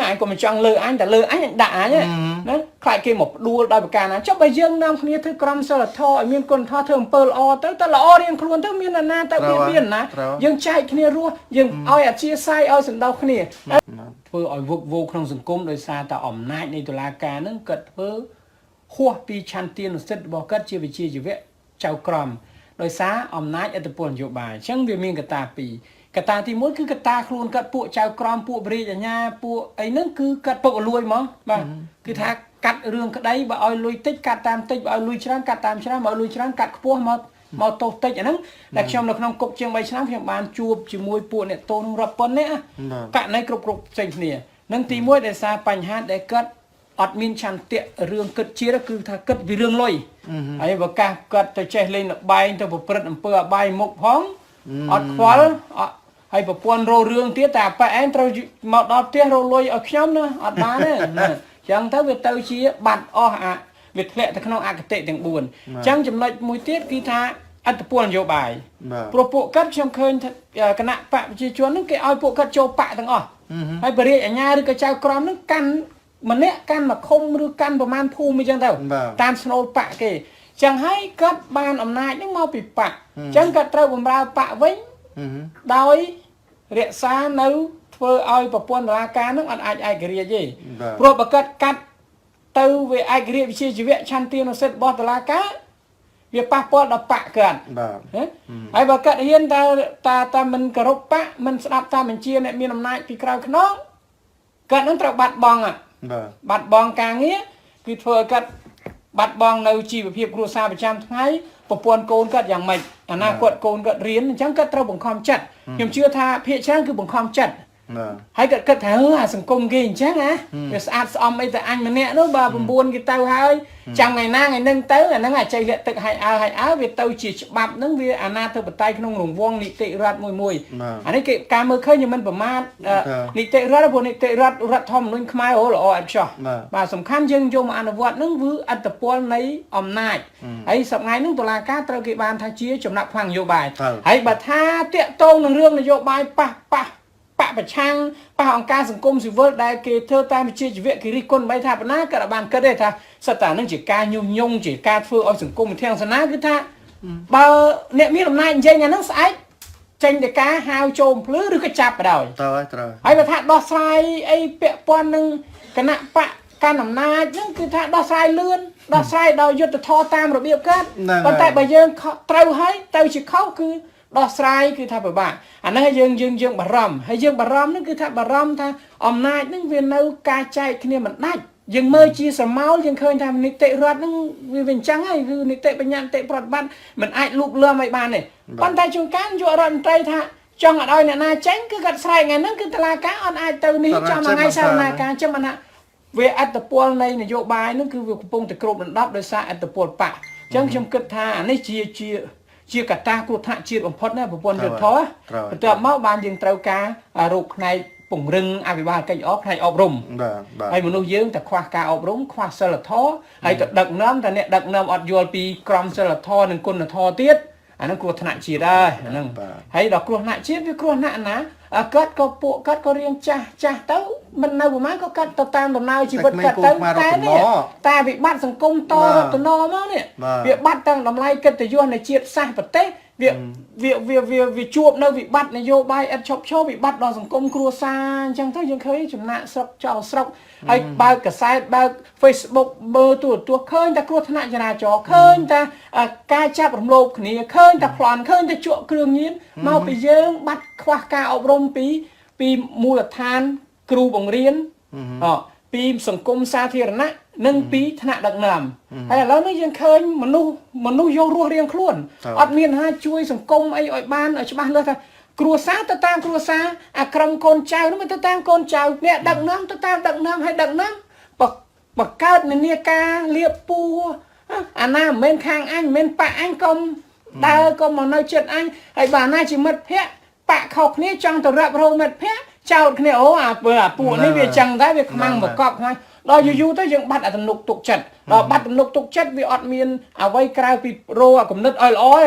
អញក៏មិនចង់លើអញតែលើអញអញដាក់អញណាខ្លាចគេមកផ្ដួលដោយប្រការណាចុះបើយើងនាំគ្នាធ្វើក្រមសីលធម៌ឲ្យមានគុណធម៌ធ្វើអំពើល្អទៅតែល្អរៀងខ្លួនទៅមានអ្នកណាទៅបៀតបៀនណាយើងចែកគ្នារស់យើងឲ្យអធិស្ឋានឲ្យសន្តោសគ្នាធ្វើឲ្យវឹកវរក្នុងសង្គមដោយសារតែអំណាចនៃតុលាការនឹងគាត់ធ្វើហួសពីឆន្ទានុសិទ្ធិរបស់គាត់ជាវិជ្ជាជីវៈចៅក្រមដោយសារអំណាចឥទ្ធិពលនយោបាយអញ្ចឹងវាមានកត្តាពីរកត្តាទី1គឺកត្តាខ្លួនគាត់ពួកចៅក្រមពួកព្រះរាជអាជ្ញាពួកអីហ្នឹងគឺគាត់ពុករលួយហ្មងបាទគឺថាកាត់រឿងក្តីបើឲ្យលុយតិចកាត់តាមតិចបើឲ្យលុយច្រើនកាត់តាមច្រើនបើឲ្យលុយច្រើនកាត់ខ្ពស់មកមកទោសតិចអាហ្នឹងដែលខ្ញុំនៅក្នុងគុកជាង3ឆ្នាំខ្ញុំបានជួបជាមួយពួកអ្នកទោសនឹងរាប់ប៉ុននាក់ករណីគ្រប់គ្រប់ផ្សេងគ្នានឹងទី1ដោយសារបញ្ហាដែលគាត់អត់មានឆន្ទៈរឿងគិតជាតិគឺថាគិតពីរឿងលុយហើយបើកាសគាត់ទៅចេះលេងល្បែងទៅប្រព្រឹត្តអំពើអបាយមុខផងអត់ខ្វល់អត់ហើយប្រពន្ធរោរឿងទៀតតែអាប៉ែឯងត្រូវមកដល់ផ្ទះរលុយឲ្យខ្ញុំណាអត់បានទេអញ្ចឹងទៅវាទៅជាបាត់អស់អាវាធ្លាក់ទៅក្នុងអគតិទាំង4អញ្ចឹងចំណុចមួយទៀតគឺថាអត្តពលនយោបាយព្រោះពួកគាត់ខ្ញុំឃើញគណៈបកប្រជាជនហ្នឹងគេឲ្យពួកគាត់ចូលបកទាំងអស់ហើយបរិយាអាញាឬក៏ចៅក្រមហ្នឹងកាន់ម្នាក់កាន់មួយឃុំឬកាន់ប្រមាណភូមិអញ្ចឹងទៅតាមស្នូលបកគេចឹងហើយគាត់បានអំណាចហ្នឹងមកពីបកអញ្ចឹងគាត់ត្រូវបំរើបកវិញដោយរក្សានៅធ្វើឲ្យប្រព័ន្ធតុលាការហ្នឹងអត់អាចឯករាជ្យទេព្រោះបើគាត់កាត់ទៅវាឯករាជ្យវិជ្ជាជីវៈឆន្ទានុសិទ្ធិរបស់តុលាការវាប៉ះពាល់ដល់បកគាត់ បាទ ហើយបើគាត់ហ៊ានតែតាតាមិនគោរពបកមិនស្ដាប់តាមបញ្ជាអ្នកមានអំណាចពីក្រៅខ្នងគាត់នឹងត្រូវបាត់បង់ បាទ បាត់បង់ការងារគឺធ្វើឲ្យគាត់បាត់បង់នៅជីវភាពគ្រួសារប្រចាំថ្ងៃប្រពន្ធកូនគាត់យ៉ាងម៉េចអនាគតកូនគាត់រៀនអញ្ចឹងគាត់ត្រូវបង្ខំចិត្តខ្ញុំជឿថាភាគច្រើនគឺបង្ខំចិត្តហើយគាត់គិតថាអាសង្គមគេអញ្ចឹងណាវាស្អាតស្អំអីតែអញម្នាក់នោះបើ9គេទៅហើយចាំថ្ងៃណាថ្ងៃនឹងទៅអាហ្នឹងអាចៃលាក់ទឹកឲ្យអើឲ្យអើវាទៅជាច្បាប់ហ្នឹងវាអាណាធិបតេយ្យក្នុងរង្វង់នីតិរដ្ឋមួយមួយអានេះគេការមើលឃើញមិនប្រមាថនីតិរដ្ឋព្រោះនីតិរដ្ឋរដ្ឋធម្មនុញ្ញខ្មែរអូល្អឥតខ្ចោះបាទសំខាន់យើងយកមកអនុវត្តហ្នឹងគឺអត្តពលនៃអំណាចហើយសប្តាហ៍ហ្នឹងតុលាការត្រូវគេបានថាជាចំណាក់ផ្លាំងនយោបាយហើយបើថាតាកតងនឹងរឿងនយោបាយប៉ះប៉ះបកប្រឆាំងប៉ះអង្គការសង្គមស៊ីវិលដែលគេធ្វើតាមវិជ្ជាជីវៈគេរិះគន់បីថាបណ្ណាក៏បានគិតទេថាសិតតានឹងជាការញុះញង់ជាការធ្វើឲ្យសង្គមធាងសនាគឺថាបើអ្នកមានអំណាចនិយាយអាហ្នឹងស្អែកចេញទៅការហៅចូលភ្លឺឬក៏ចាប់បដ ாய் ត្រូវហើយត្រូវ ហើយបើថាដោះស្រាយអីពាក់ព័ន្ធនឹងគណៈបកកាន់អំណាចហ្នឹងគឺថាដោះស្រាយលឿនដោះស្រាយដោយយុត្តិធម៌តាមរបៀបគាត់ប៉ុន្តែបើយើងត្រូវហើយទៅជាខុសគឺដោះស្រាយគឺថាពិបាកអានេះយើងយើងយើងបារម្ភហើយយើងបារម្ភហ្នឹងគឺថាបារម្ភថាអំណាចហ្នឹងវានៅការចែកគ្នាមិនដាច់យើងមើលជាសមោលយើងឃើញថានីតិរដ្ឋហ្នឹងវាអញ្ចឹងហើយគឺនីតិបញ្ញត្តិនីតិប្រតិបត្តិមិនអាចលូកលាន់ឲ្យបានទេប៉ុន្តែជួនកាលយករដ្ឋមន្ត្រីថាចង់ឲ្យអ្នកណាចេញគឺគាត់ស្រែកថ្ងៃហ្នឹងគឺតឡាការអត់អាចទៅនេះចាំថ្ងៃសាវនាការចឹងមិនណាវាអត្តពលនៃនយោបាយហ្នឹងគឺវាកំពុងតែគ្របដណ្ដប់ដោយសារអត្តពលបកអញ្ចឹងខ្ញុំគិតថាអានេះជាជាជាកត្តាគ្រោះថ្នាក់ជាតិបំផុតណាប្រព័ន្ធយុទ្ធធម៌បន្ទាប់មកបានយើងត្រូវការរោគផ្នែកពង្រឹងអភិបាលកិច្ចអផ្នែកអប់រំ បាទ ហើយមនុស្សយើងតែខ្វះការអប់រំខ្វះសិលធម៌ហើយក៏ដឹកនាំតែអ្នកដឹកនាំអត់យល់ពីក្រមសិលធម៌និងគុណធម៌ទៀតអាហ្នឹងគ្រោះថ្នាក់ជាតិហើយអាហ្នឹងហើយដល់គ្រោះថ្នាក់ជាតិវាគ្រោះថ្នាក់ណាគាត់ក៏ពួកគាត់ក៏រៀងចាស់ចាស់ទៅមិននៅប្រហែលក៏គាត់ទៅតាមដំណើរជីវិតគាត់ទៅតែនេះតែវិបត្តិសង្គមតរតនមកនេះវាបាត់ទាំងតម្លៃកិត្តិយសនៃជាតិសាសន៍ប្រទេសវាវាវាវាវាជួបនៅវិបត្តិនយោបាយឥតឈប់ឈរវិបត្តិដល់សង្គមគ្រួសារអញ្ចឹងទៅយើងឃើញចំណាក់ស្រុកចោលស្រុកហើយបើកកាសែតបើក Facebook មើលទូរទស្សន៍ឃើញតែគ្រោះថ្នាក់ចរាចរណ៍ឃើញតែការចាប់រំលោភគ្នាឃើញតែប្លន់ឃើញតែជក់គ្រឿងញៀនមកពីយើងបាត់ខ្វះការអប់រំពីពីមូលដ្ឋានគ្រូបង្រៀនអពីសង្គមសាធារណៈនិងពីថ្នាក់ដឹកនាំហើយឥឡូវនេះយើងឃើញមនុស្សមនុស្សយករស់រៀងខ្លួនអត់មានថាជួយសង្គមអីឲ្យបានឲ្យច្បាស់លាស់ថាគ្រួសារទៅតាមគ្រួសារអាក្រុមកូនចៅនោះទៅតាមកូនចៅអ្នកដឹកនាំទៅតាមដឹកនាំហើយដឹកនាំបង្កើតនានាការលៀបពូអាណាមិនមែនខាងអញមិនមែនប៉ាក់អញកុំដើរកុំមកនៅចិត្តអញហើយបើអាណាជាមិត្តភក្តិប៉ាក់ខុសគ្នាចង់ទៅរាប់រកមិត្តភក្តិចោតគ្នាអូអាពើអាពួកនេះវាចឹងដែរវាខ្មាំងមកកប់ខ្មាំង ដល់យូរយូរទៅយើងបាត់អាទំនុកទុកចិត្តដល់បាត់ទំនុកទុកចិត្តវាអត់មានអ្វីក្រៅពីរោអាគំនិតឲ្យល្អទេ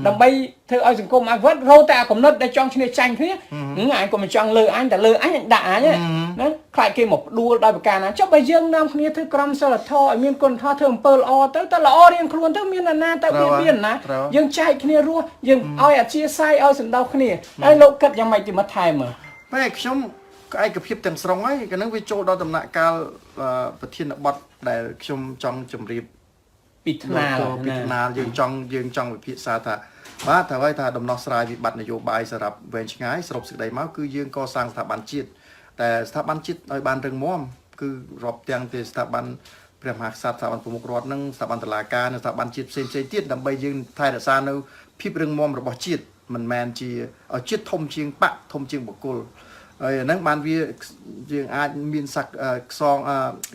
ដើម្បីធ្វើឲ្យសង្គមអភិវឌ្ឍរោតែអាគំនិតដែលចង់ឈ្នះចាញ់គ្នាអញក៏មិនចង់លើអញតែលើអញអញដាក់អញណាខ្លាចគេមកផ្ដួលដោយប្រការណាចុះបើយើងនាំគ្នាធ្វើក្រមសីលធម៌ឲ្យមានគុណធម៌ធ្វើអំពើល្អទៅតែល្អរៀងខ្លួនទៅមានអ្នកណាទៅបៀតបៀនណាយើងចែកគ្នារស់យើងឲ្យអធិស្ឋានឲ្យសន្តោសគ្នាហើយលោកគិតយ៉ាងម៉េចទីមកថែមមើល បែខ្ញុំឯកភាពទាំងស្រុងហើយកាលហ្នឹងវាចូលដល់ដំណាក់កាលប្រធានបទដែលខ្ញុំចង់ជម្រាប ពីថ្នាល ពីថ្នាលយើងចង់យើងចង់វិភាសាថាបាទថាហើយថាដំណោះស្រាយវិបត្តិនយោបាយសម្រាប់វែងឆ្ងាយសរុបសេចក្តីមកគឺយើងកសាងស្ថាប័នជាតិតែស្ថាប័នជាតិឲ្យបានរឹងមាំគឺរាប់ទាំងទេស្ថាប័នព្រះមហាក្សត្រស្ថាប័នប្រមុខរដ្ឋនិងស្ថាប័នតុលាការនិងស្ថាប័នជាតិផ្សេងផ្សេងទៀតដើម្បីយើងថែរក្សានៅភាពរឹងមាំរបស់ជាតិមិនមែនជាជាតិធំជាងបកធំជាងបុគ្គលហើយអាហ្នឹងបានវាយើងអាចមានស័កខ្សង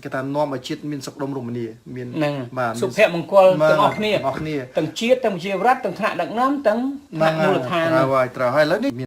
គេថានាំឲ្យជាតិមានសុខដុមរមនាមាន ហ្នឹង បាទ សុភមង្គលទាំងអស់គ្នា ទាំងអស់គ្នា ទាំងជាតិទាំងជារដ្ឋទាំងថ្នាក់ដឹកនាំទាំងថ្នាក់មូលដ្ឋាន ត្រូវហើយត្រូវហើយឥឡូវនេះ